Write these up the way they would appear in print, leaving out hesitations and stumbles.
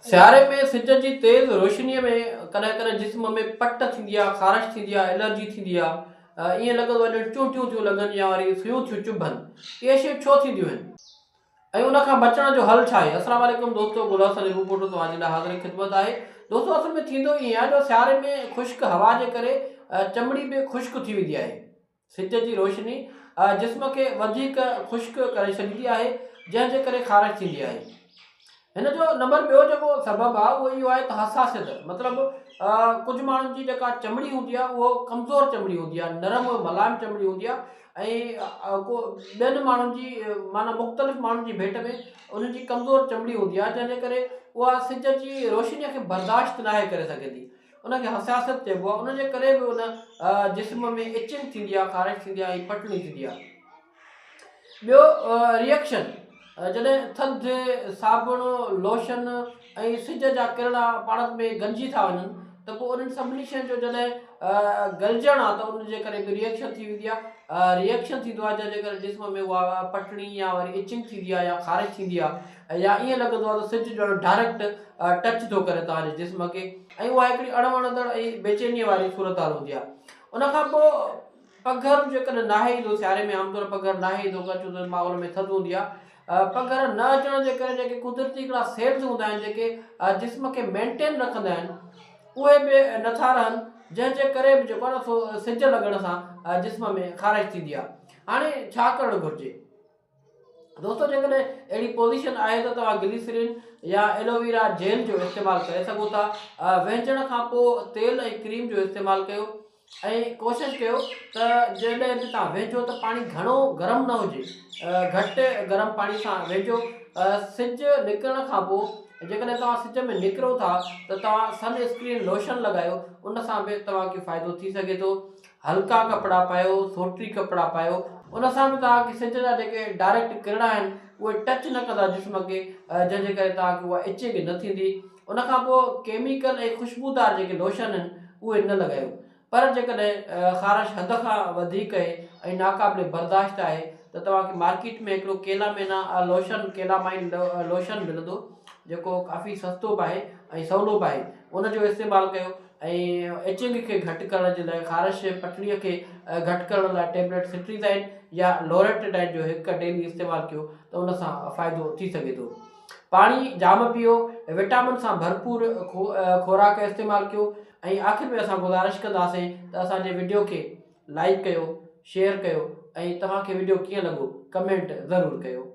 سياري ۾ سج جي تيز روشنيء ۾ ڪڏهن ڪڏهن جسم ۾ پٽ ٿيندي آهي، خارش ٿيندي آهي، الرجي ٿيندي آهي، ائين لڳندو آهي ڄڻ چونٽيون ٿيون لڳن يا وري سيون ٿيون چڀن. اهي شيون ڇو ٿينديون آهن؟ ۽ ان کان بچڻ جو حل ڇا آهي؟ السلام عليڪم دوستو گل حسن رپورٽر توهان جي لاء حاضر خدمت آهي. دوستو اصل ۾ ٿيندو ائين آهي جو سياري ۾ خشڪ هوا جي ڪري چمڙي به خشڪ ٿي ويندي آهي. سج جي روشني جسم کي وڌيڪ خشڪ ڪري ڇڏيندي آهي، جنهن جي ڪري خارش ٿيندي آهي. هن جو نمبر ٻيو جيڪو سبب آهي اهو اهو آهي ته حساسيت مطلب ڪجهه ماڻهن جي جيڪا چمڙي هوندي آهي اهو ڪمزور چمڙي هوندي آهي، نرم ملائم چمڙي هوندي آهي ۽ ڪو ٻين ماڻهن جي معنيٰ مختلف ماڻهن جي ڀيٽ ۾ انهن جي ڪمزور چمڙي هوندي آهي، جنهن جي ڪري اها سج جي روشني کي برداشت ناهي ڪري سگهندي. ان کي حساسيت چئبو آهي ان جي ڪري به ان جسم ۾ اچنگ ٿيندي آهي خارش ٿيندي آهي ۽ پٽڻي ٿيندي آهي ٻيو ريئڪشن جڏهن ٿڌ صابڻ لوشن ۽ سج جا ڪرڻا پاڻ ۾ گڏجي ٿا وڃن ته پوء انهن سڀني شين جو جڏهن گلجڻ آهي ته ان جي ڪري به ريئڪشن ٿي ويندي آهي ريئڪشن ٿيندو آهي جنهن جي ڪري جسم ۾ اها پٽڻي يا وري اچنگ ٿيندي آهي يا خارش ٿيندي آهي يا ائين لڳندو آهي ته سج ڄڻ ڊائريڪٽ ٽچ ٿو ڪري توهان جي جسم کي ۽ اها هڪڙي اڻ وڻندڙ ۽ بيچينيء واري صورتحال هوندي آهي. ان کان پوء پگهر جيڪڏهن ناهي ايندو سياري ۾ عام طور پگهر ناهي ايندو ڇو ته ماحول ۾ ٿڌ هوندي آهي پگهر نه اچڻ جي ڪري جيڪي قدرتي هڪڙا سيلز هوندا آهن جيڪي جسم کي مينٽين رکندا آهن اهي به نٿا رهن جنهن جي ڪري به جيڪو آهي نه سو سج لڳڻ سان جسم ۾ خارش ٿيندي آهي هاڻي ڇا ڪرڻ گهرجي؟ دوستو جيڪڏهن اهڙي پوزيشن آهي ته توهان گليسرين يا ايلوويرا جيل جو استعمال ڪري سگهو ٿا. وهنجڻ کان پوء تيل ۽ ڪريم جو استعمال ڪيو ۽ ڪوشش ڪيو ته جڏهن به توهان وهنجو ته پاڻي گهڻو گرم نه هجي گهٽ گرم پاڻي سان وهنجو. سج نڪرڻ کان پوء جيڪڏهن توهان سج ۾ نڪرو ٿا ته توهان سن اسڪرين لوشن لڳايو ان سان به توهان کي فائدو ٿي سگهي ٿو. هلڪا ڪپڙا پايو، سوٽي ڪپڙا پايو، ان سان به توهان کي سج جا جيڪي ڊائريڪٽ ڪرڻا آهن اهي ٽچ نه ڪندا جسم کي جنهن جي ڪري توهان کي اها اچنگ نه ٿيندي. ان کان پوء ڪيميڪل ۽ خوشبودار جيڪي لوشن آهن اهي نه لڳايو. پر جيڪڏهن خارش حد کان وڌيڪ اهي ۽ ناقابل برداشت آهي ته توهان کي مارڪيٽ ۾ هڪڙو ڪيلامينا لوشن، ڪيلامائن لوشن ملندو جيڪو ڪافي سستو به آهي ۽ سولو به آهي ان جو استعمال ڪيو. ۽ ايچنگ کي گهٽ ڪرڻ جي لاء خارش پٽڙي کي گهٽ ڪرڻ لاء ٽيبليٽ سٽريزائن يا لوريٽڊائن جو هڪ ڊيلي استعمال ڪيو ته ان سان فائدو ٿي سگهي ٿو. پاڻي جام پيئو، وٽامن سان ڀرپور خوراڪ استعمال ڪيو ۽ آخر ۾ اسان گذارش ڪنداسين ته اسان جي وڊيو کي لائيڪ ڪيو، شيئر ڪيو ۽ توهان کي وڊيو ڪيئن لڳو ڪمينٽ ضرور ڪيو.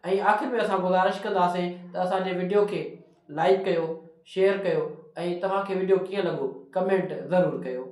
۽ آخر ۾ اسان گذارش ڪنداسين ته اسان جي وڊيو کي لائيڪ ڪيو شيئر ڪيو ۽ توهان کي وڊيو ڪيئن لڳو ڪمينٽ ضرور ڪيو.